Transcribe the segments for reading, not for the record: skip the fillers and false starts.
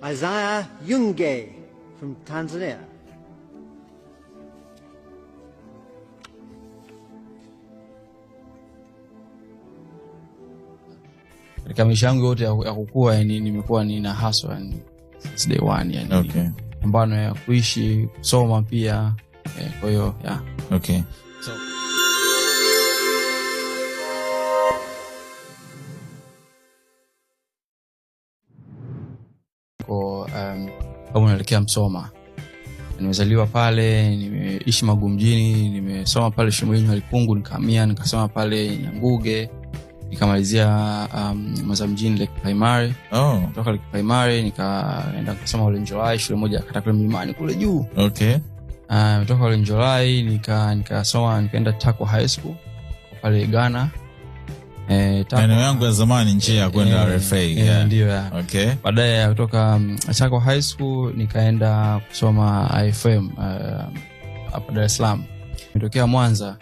Isaiah Yunge from Tanzania. Katika maisha yangu yote ya kukua, yani nimekuwa nina hustle, yani since day one, yani pambano ya kuishi, kusoma pia. Kwa hiyo yeah. Okay. So Kwa, kama unaelekea Msoma. Nimezaliwa pale, nimeishi Magu mjini, nimesoma pale shule ya Likungu, nikahamia nikasoma pale Nyanguge, nikamalizia Mwanza mjini Lake Primary. Kutoka Lake Primary nikaenda kusoma Olenjolai, shule moja kata kule mlimani kule juu. Kutoka Olenjolai nikasoma nikaenda Takwa High School pale Ghana. Takwa. Maeneo yangu ya zamani, njia ya kwenda RFA. Ndio, yeah. Baadaye kutoka Takwa High School nikaenda kusoma IFM hapa Dar es Salaam. Nimetokea Mwanza.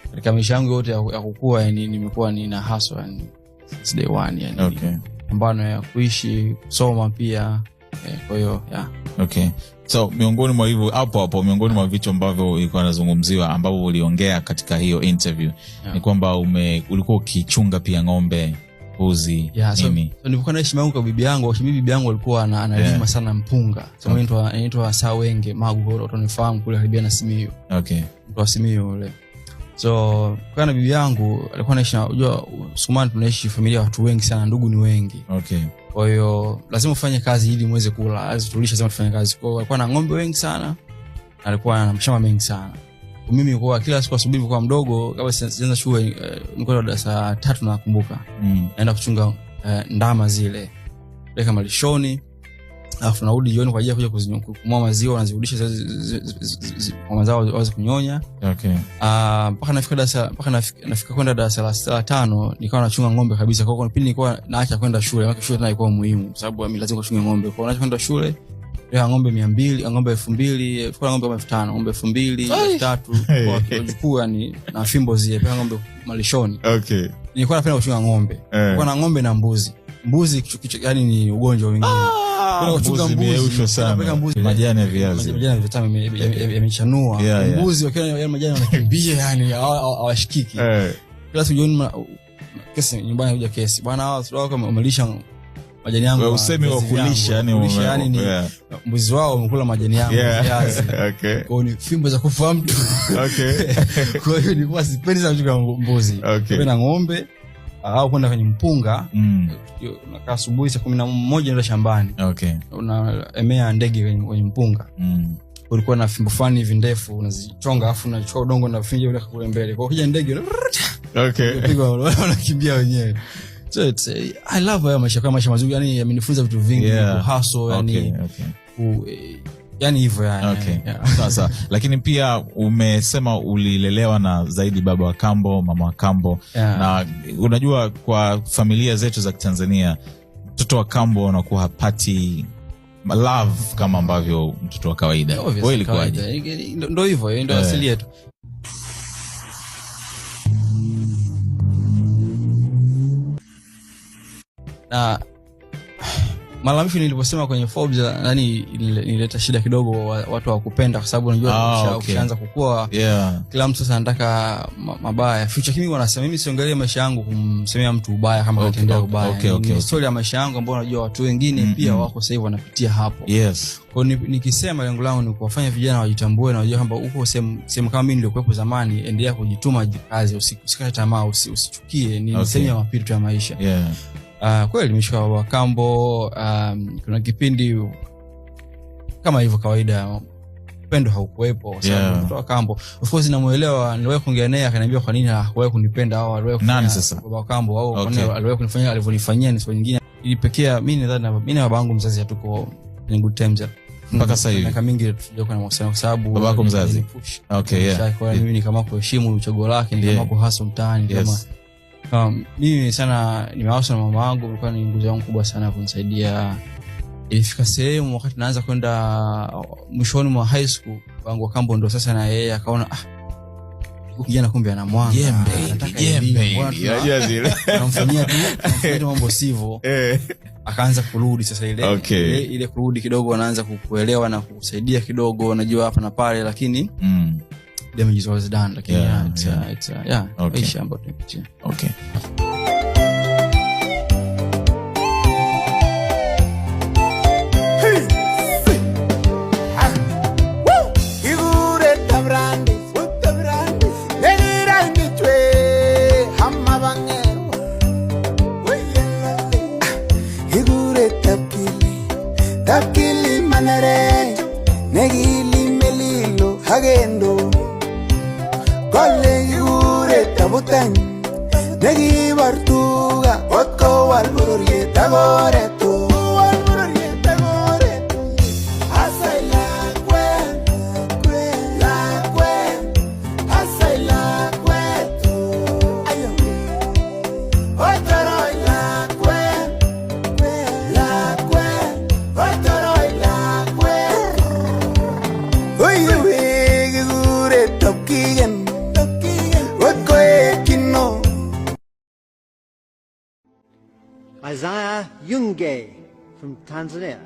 Katika maisha yangu yote ya kukua, yani nimekuwa nina hustle, yani since day one, yani pambano ya kuishi, kusoma pia. Kwa hiyo yeah. Okay. So miongoni mwa hivyo hapo hapo, miongoni mwa vitu ambavyo ilikuwa inazungumziwa ambavyo uliongea katika hiyo interview ni kwamba ulikuwa ukichunga pia ng'ombe, mbuzi, Yeah, nini? so nilikuwa naishi kwa bibi yangu. Kwa bibi yangu alikuwa analima sana mpunga. So anaitwa Sawenge Magu, kwa watu wanifahamu kule karibia na Simiyu. Mtu wa Simiyu yule. So kwa na bibi yangu alikuwa anaishi na, unajua Sukumani tunaishi familia ya watu wengi sana, ndugu ni wengi. Kwa hiyo lazima ufanye kazi ili muweze kula, lazima tulishe, lazima tufanye kazi. Kwa hiyo alikuwa na ng'ombe wengi sana, na alikuwa na mashamba mengi sana. Kwa mimi kwa kila siku asubuhi nilikuwa mdogo, kabla sijaanza shule, nilikuwa darasa 3 nakumbuka. Naenda kuchunga ndama zile. Peleka malishoni, alafu narudi jioni kwa ajili ya kuja kumua maziwa, nazirudisha kwa mazao waweze kunyonya. Mpaka nafika darasa, mpaka nafika kwenda darasa la 5 nikawa nachunga ng'ombe kabisa. Kwa hiyo kipindi nilikuwa naacha kwenda shule, maana shule tena ilikuwa muhimu kwa sababu mimi lazima kuchunga ng'ombe. Kwa hiyo naacha kwenda shule, ya ng'ombe mia mbili, ng'ombe elfu mbili, tulikuwa na ng'ombe kama elfu tano, ng'ombe elfu mbili, elfu tatu, kwa wajukuu yani na fimbo zile, pia ng'ombe malishoni. Nilikuwa napenda kuchunga ng'ombe. Nilikuwa na ng'ombe na mbuzi. Mbuzi kichwa, yani ni ugonjwa mwingine. Kuna kuchunga Mbuzi mbuzi, imeyeyushwa sana. Napenda mbuzi. Majani ya viazi. Majani ya viazi yamechanua. Mbuzi wakiona yale majani wanakimbia, yani hawashikiki. Kila siku jioni kesi nyumbani huja kesi. Bwana, hawa watu wako wamelisha majani yangu Wewe ya usemi wa viazi vyangu. kulisha, yani Kulisha, yani ni mbuzi wao wamekula majani yangu ya viazi. Kwa hiyo ni fimbo za kufa mtu. Kwa hiyo nilikuwa sipendi sana kuchunga mbuzi. Napenda ng'ombe au kwenda kwenye mpunga. Unakaa asubuhi saa 11 unaenda shambani. Unaemea ndege kwenye mpunga. Ulikuwa na fimbo fulani hivi ndefu unazichonga, alafu unachukua udongo na finja unaweka kule mbele. Kwa hiyo ukija ndege, unapigwa, wanakimbia wenyewe. So I love haya maisha, kama maisha mazuri, yani yamenifunza vitu vingi, kuhustle, yani yani hivyo yani. Sasa, lakini pia umesema ulilelewa na zaidi baba wa kambo, mama wa kambo. Na unajua kwa familia zetu za Tanzania mtoto wa kambo anakuwa hapati love kama ambavyo mtoto wa kawaida. Obviously, Wewe ilikuwaje? kawaida. Ndo hivyo, ndo asili yetu. Na mara mwisho niliposema kwenye Forbes, yani ilileta shida kidogo, watu hawakupenda kwa sababu unajua ukishaanza kukua, kila mtu sasa anataka mabaya. Future King wanasema mimi siongelee maisha yangu kumsemea mtu ubaya kama katendea ubaya. Ni story ya maisha yangu ambayo unajua watu wengine pia wako sasa hivi wanapitia hapo. Kwa hiyo nikisema lengo langu ni kuwafanya vijana wajitambue na wajue kwamba uko sehemu kama mimi nilikuwepo zamani, endelea kujituma, jikaze, usikate tamaa, usichukie, ni sehemu ya mapito ya maisha. Kweli nimeshika baba wa kambo, kuna kipindi kama hivyo kawaida upendo haukuwepo kwa sababu mtoto wa kambo. Of course namuelewa, niliwahi kuongea naye akaniambia kwa nini hakuwahi kunipenda au aliwahi kufanya Nani sasa? baba wa kambo au kwa nini aliwahi kunifanyia alivyonifanyia ni swali nyingine. Ilipekea mimi nadhani mimi na baba yangu mzazi hatuko in good terms. Mpaka sasa hivi. Miaka mingi hatujakuwa na mahusiano kwa sababu Babako mzazi? alinipush. Kwa hiyo mimi ni kama kuheshimu chaguo lake, ni kama kuhustle mtaani, kama mimi sana nimewaswa na mama yangu, ilikuwa ni nguzo yangu kubwa sana kunisaidia. Ilifika sehemu wakati naanza kwenda mwishoni mwa high school, wangu wa kambo ndo sasa na yeye akaona, huyu kijana kumbe ana mwanga, Jembe, anataka jembe elimu, mbona hili, unajua zile. tunamfanyia tu mambo sivyo. Akaanza kurudi sasa ile, ile kurudi kidogo, anaanza kukuelewa na kukusaidia kidogo, unajua, hapa na pale, lakini damage was done, lakini yeah, it's, it's, yeah, maisha ambayo tumepitia. Okay. Kikure Tabrandis, Tabrandis, nekirainichwe hamabang'ero. Kikure Tapkili, Tapkili manere, nekilimelilo agendo. Kole kikure Tabutany, nekibar tuga kot kowal bororiet ak oret. Kowal bororiet ak oret. Asai lakwet, lakwet, asai lakwet, ayo. Otoroi lakwet, lakwet, otoroi lakwet. Oiwe kikure Tapkigen, ot koekino. Isaiah Yunge from Tanzania.